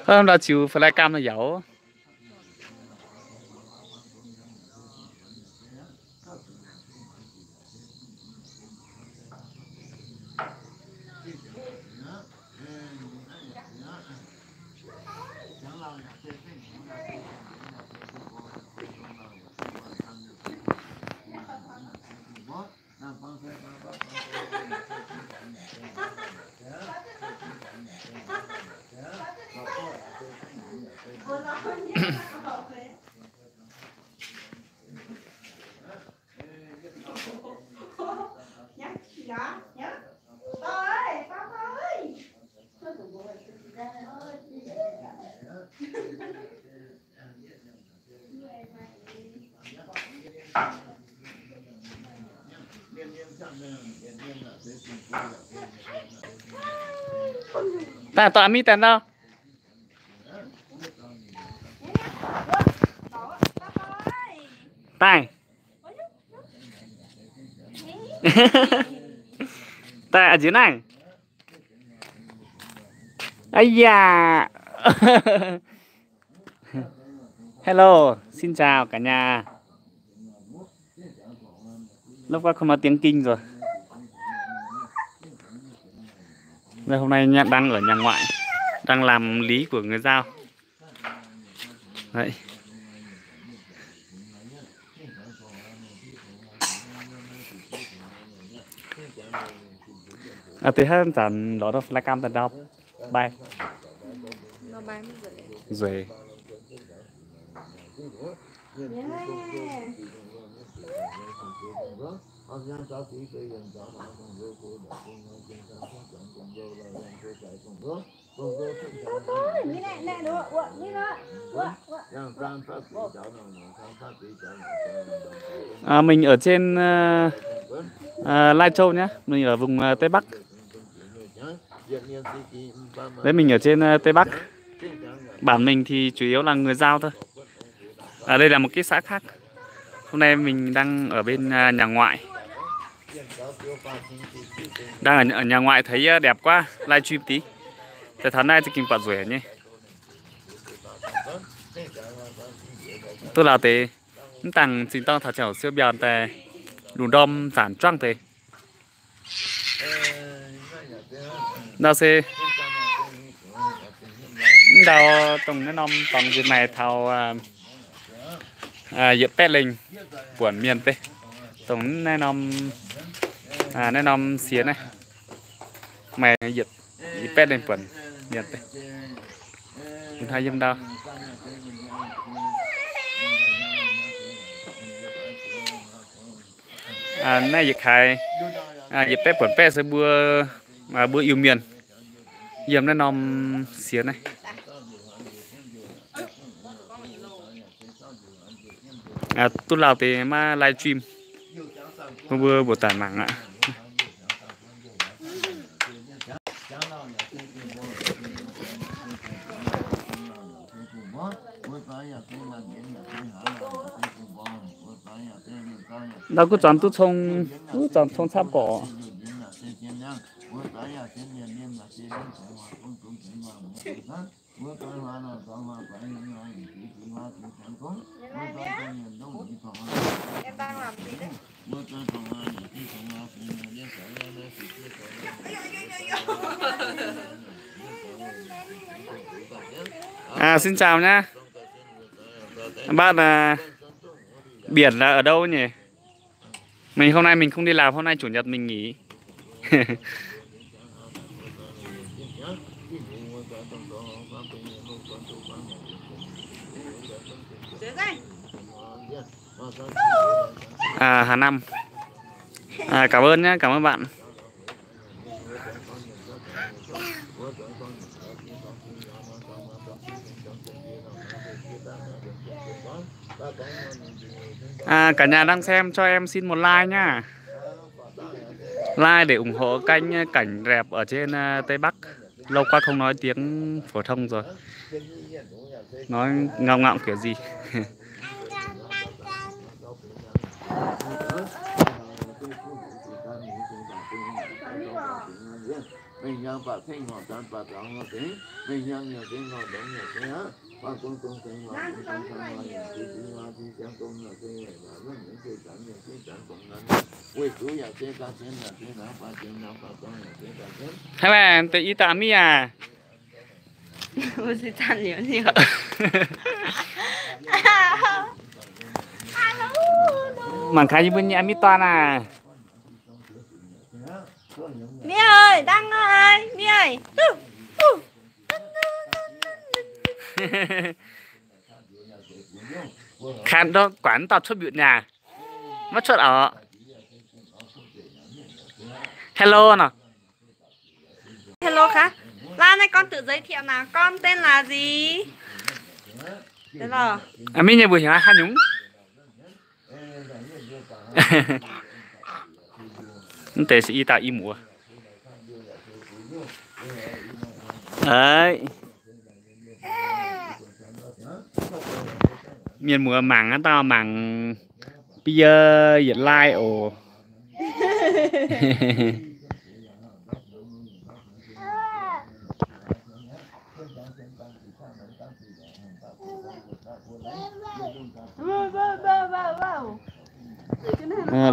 Hnamv ndau ziux fai lai gaam nor yaac. Daaih dorh a'mi daaih ndau. Daaih. Daaih a'nziez naaiv. Ái yaac. Hello, xin chào cả nhà. Lớp các không nói tiếng Kinh rồi. Đây, hôm nay đang ở nhà ngoại, đang làm lý của người Dao. Đấy. À, từ hát giản đó là cam tần đọc. Bài. Rồi. À, mình ở trên, ờ, ờ, Lai Châu nhá, mình ở vùng, ờ, Tây Bắc. Đấy, mình ở trên, ờ, Tây Bắc. Bản mình thì chủ yếu là người Dao thôi. À, đây là một cái xã khác. Hôm nay mình đang ở bên, à, nhà ngoại. Đang ở, ở nhà ngoại thấy, à, đẹp quá, livestream tí. Tại thảo nai thì kinh bọt rủi nhé. Tôi là thế, mv tàng trình tông thảo chảo siêu bèo tè, đủ đom giản trăng thế. Ndau se, mv ndau dongh naaiv norm dorngx nziex maaih taux, à, à, yietc baeqv lengh buonc mienh deix. Dongh naaiv norm, à, naaiv norm siex naaiv maaih yietc, yietc baeqv lengh buonc mienh deix. Hnoi yiem ndau. À, naaiv yietc kaaix, à, yietc baeqv buonc baeqv se mbuo, à, mbuo Iu-Mienh yiem naaiv norm siex naaiv. À, duqv lauh deix maiv livestream, mbuo mbuo mbuox daaih mangc aqv. Ndau kuv zanc duqv cong, kuv zanc cong camv gorqv. À, xin chào nhá. Bạn, à, Biển là ở đâu nhỉ? Mình hôm nay mình không đi làm, hôm nay chủ nhật mình nghỉ. À, Hà Nam. À, cảm ơn nhé, cảm ơn bạn. À, cả nhà đang xem cho em xin một like nhá. Like để ủng hộ kênh cảnh đẹp ở trên, à, Tây Bắc. Lâu quá không nói tiếng phổ thông rồi. Nói ngọng ngọng kiểu gì. Hnangv naaic deix i dauh mienh aac. Mangc gaax yie mbuo nyei mienh dorn aac. Mienh aac, dangh aac, mienh aac. Kaaix ndorm guangc dauh cuotv mbiutc niaa. Maiv cuotv oc. Hello nor. Hello khả. Lau này con tự giới thiệu nào, con tên là gì? Aa, mienh nyei mbuox heuc haaix nyungc? Mv deix se i dauh i muoz. Mienh muoz mangc naaiv dauh mangc biei yietc lai oc.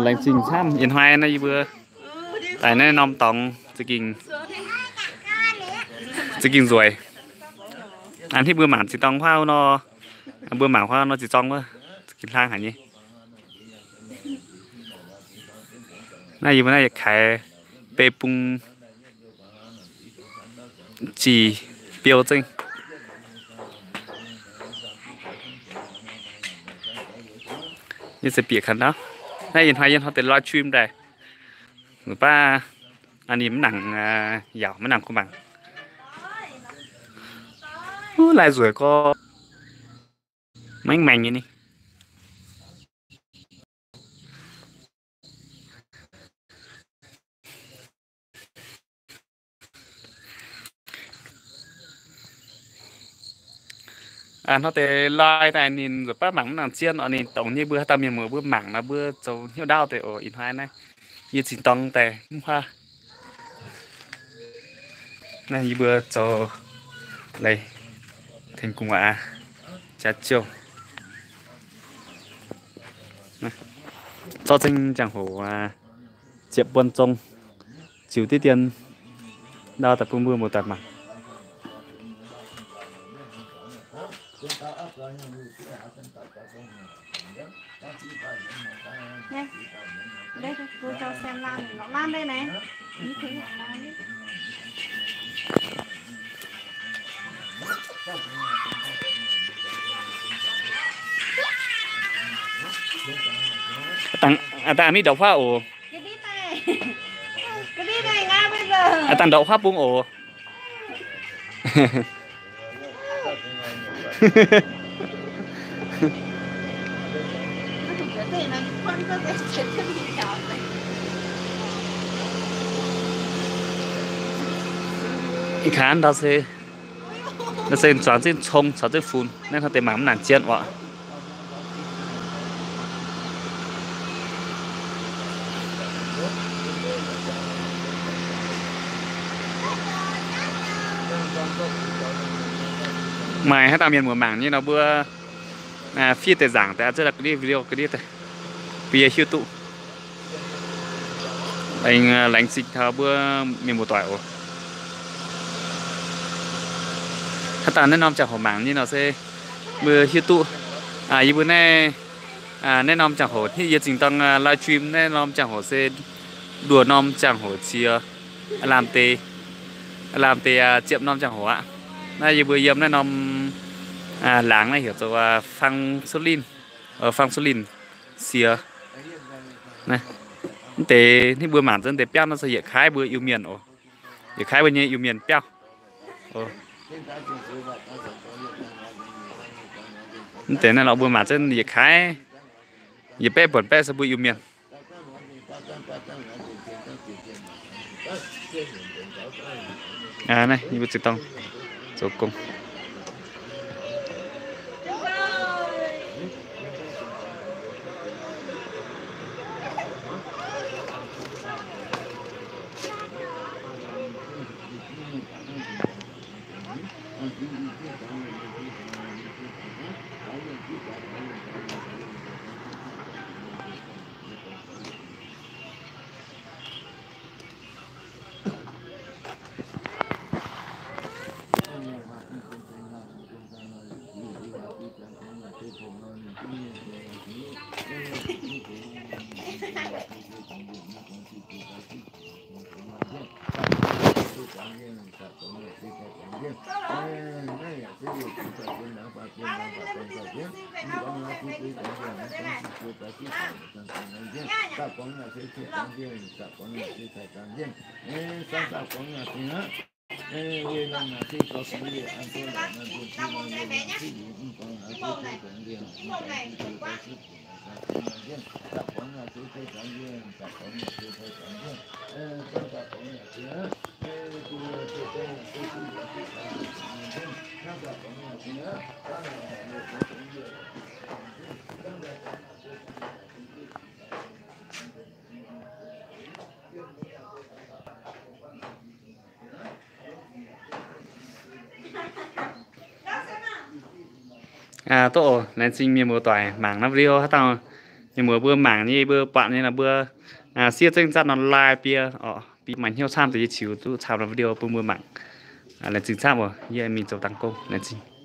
Laengz zingh camv. Ih hnoi naaiv yie mbuo daaih naaiv norm dorngx za'gengh, za'gengh nzueic. Hnangv mbuo mangc ziex dorngx huaav nor, mbuo mangc huaav nor ziex dorngx wuov, za'gengh hlang haic nyei. Naaiv yie mbuo naaiv yietc kaaix bei bung jih biou zengv. Yie se bieqc kaux naaiv. Naaiv ih hnoi yie hnoi deix live stream daaih. Baav ninh mv nangc yaauc, mv nangc kuh mangc. Lai nzueic gorx. Maengx maengx nyei ni. Hnoi deix lai daaih ninh nzueic baav mangc mv nangc zien oc. Ninh dongh nyei mbuo haaix dauh mienh muoz mbuo mangc nor mbuo zoux hnyouv ndaauv deix oc. Ih hnoi naaiv yie zinh dorng daaih mv huaav. Naaiv yie mbuo zoux leiz tengx gu'nguaaz jaax ziouh. Zorqv zengv ziangh hoc ziepc buonc zong ziux diqv dien ndau daaih bun mbuo muoz-doic mangc. Dangh, dangh mingh ndopv huaav oc. Dangh ndopv huaav bung oc. Ih kaav ndau se, ndau se zuangx zengv cong caux zengv funx, naaiv hnoi deix mangc mv nangc zien oc. Maaih haaix dauh mienh muoz mangc nyei nor mbuo fiev deix nzaangc daaih, aa, ziex la'ga'ndiev video ga'ndiev daaih, bun yie hiuv duqv. Aengx laengz zingh taux mbuo mienh muoz-doic oc. Haaix dauh naaiv norm ziangh hoc mangc nyei nor se mbuo hiuv duqv. Yie mbuo naaiv, naaiv norm ziangh hoc, yie zingh dorng live stream naaiv norm ziangh hoc se nduoh norm ziangh hoc ziex, aav lamh deix, aav lamh deix ziepc norm ziangh hoc aqv. Naaiv yie mbuo yiem naaiv norm laangz naaiv heuc zoux Fang Su Linh, Fang Su Linh siex. Mv deix ninh mbuo mangc zunv deix biauv nor se yietc kaav mbuo Iu-Mienh oc. Yietc kaav mbuo nyei Iu-Mienh biauv. Mv deix naaiv lorqc mbuo mangc zunv yietc kaav, yietc baeqv buonc baeqv se mbuo Iu-Mienh. Naaiv yie mbuo zinh dorng zoux gong. Aa, duqv oc. Laengz zingh mienh muoz doic mangc naaiv video haaix dauh. Mienh muoz mbuo mangc nyei, mbuo buatc nyei nor mbuo siev zengv zatv nor like bie oc, bie maaih hnyouv camv deix yie ziux duqv camv naaiv video bun mbuo mangc. Laengz zingh camv oc. Yie mingh zoux dangh gong. Laengz zingh.